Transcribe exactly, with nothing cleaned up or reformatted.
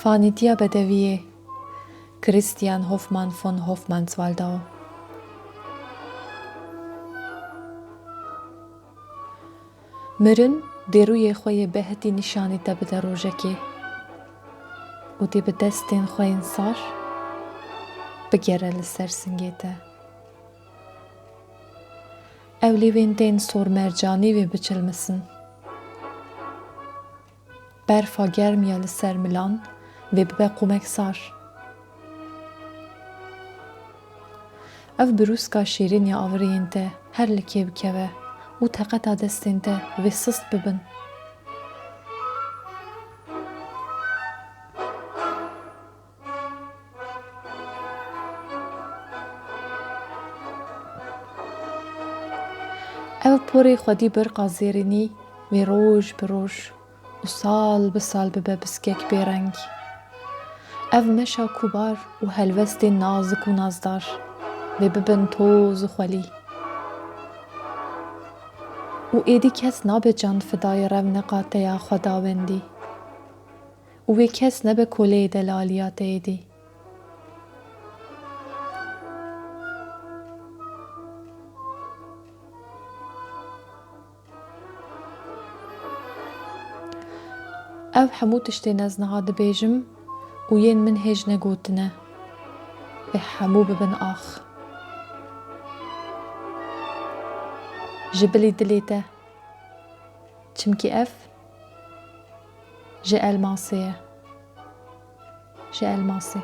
Fanîtiya bedewiyê, Christian Hoffmann von Hofmannswaldau. Mirin dê rûyê xwe yê behetî nîşanî te bide rojekê û dê bi destên xwe yên sar bigere li ser singê te. Ew lêvên tên sor mercanî wê biçilmisin. Berfa germ ya li ser milan vê bibe qomek sar. Ev birûska şîrîn ya aviriyên te her li kê bikeve û teqeta destên te vê sist bibin. Ev porê xwedî birqa zêrînî vê roj bi roj û sal bi sal bibe piskek bêreng. Ev meşa kubar û helwestên nazik û nazdar vê bibin toz û xwelî. Û êdî kes nabe can fidayê revneqa te ya xwedawendî. Û wê kes nebe koleyê delaliya te êdî. Ev hemû tiştên ez niha dibêjim û yên min hêj negotine, ê hemû bibin ax. Ji bilî dilê te. Çimkî ev ji elmasê ye. Ji elmasê.